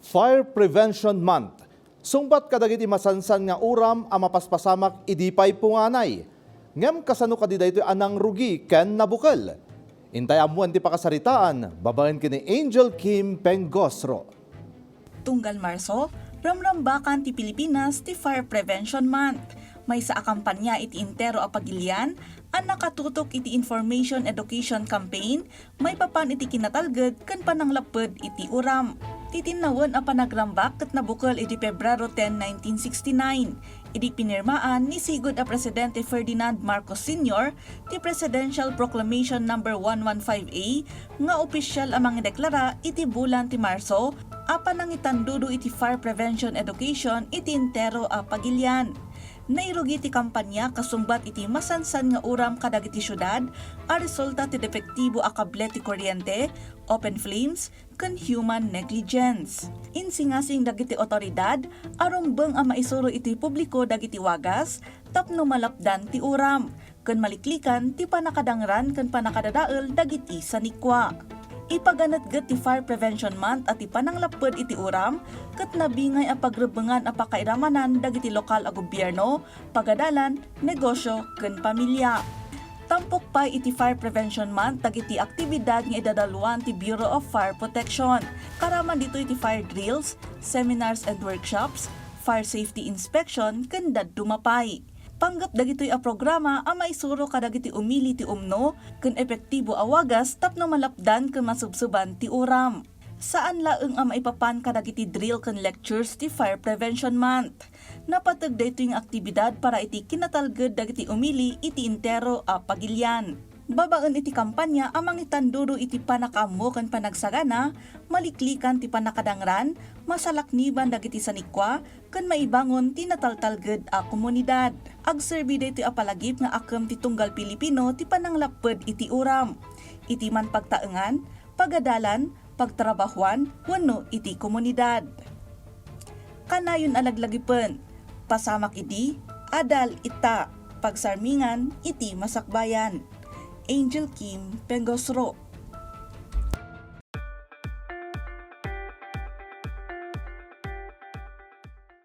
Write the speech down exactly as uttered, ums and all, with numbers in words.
Fire Prevention Month. Sungbat kadagiti masansan nga uram a mapaspasamak idi pay punganay. Ngem kasano kadi daytoy a nangrugi ken nabukel? Intay ammoen ti pakasaritaan babaen ken ni Angel Kim Pengosro. Tunggal Marso, ramrambakan ti Pilipinas ti Fire Prevention Month. Maysa a kampanya iti intero a pagilian a nakatutok iti information education campaign maipapan iti kinatalged ken pananglapped iti uram. Titinnawen a panagrambak ket nabukel idi Pebrero ten, nineteen sixty-nine, idi pinirmaan ni sigud a Presidente Ferdinand Marcos Senior ti Presidential Proclamation Number one one five A nga opisyal a mangideklara iti bulan ti Marso a panangitandudo iti fire prevention education iti entero a pagilian. Nairugi ti kampanya kasungbat iti masansan nga uram kadagiti siudad a resulta ti depektibo a kable ti kuryente, open flames, ken human negligence. Insingasing dagiti otoridad a rumbeng a maisuro iti publiko dagiti wagas tapno malapdan ti uram ken maliklikan ti pannakadangran ken pannakadadael dagiti sanikua. Ipaganetget ti Fire Prevention Month a ti pananglapped iti uram ket nabingay a pagrubbengan a pakairamanan dagiti lokal a gobierno, pagadalan, negosyo, ken pamilya. Tampok pay iti Fire Prevention Month dagiti aktibidad nga idadaluan ti Bureau of Fire Protection. Karaman ditoy ti fire drills, seminars and workshops, fire safety inspection, ken dadduma pay. Panggep dagitoy a programa a maisuro kadagiti umili ti umno ken epektibo a wagas tapno malapdan ken masubsuban ti uram. Saan laeng a maipapan kadagiti drill ken lectures ti Fire Prevention Month. Napateg daytoy nga aktibidad para iti kinatalged dagiti umili iti entero a pagilian. Babaen iti kampanya a mangitandudo iti pannakaammo ken panagsagana, maliklikan ti pannakadangran, masalakniban dagiti sanikua, ken maibangon ti nataltalged a komunidad. Agserbi daytoy a palagip nga akem ti tunggal Pilipino ti pananglapped iti uram, iti manpagtaengan, pagadalan, pagtrabahuan, wenno iti komunidad. Kanayon a laglagipen, pasamak idi, adal ita, pagsarmingan iti masakbayan. Angel Kim Pengosro.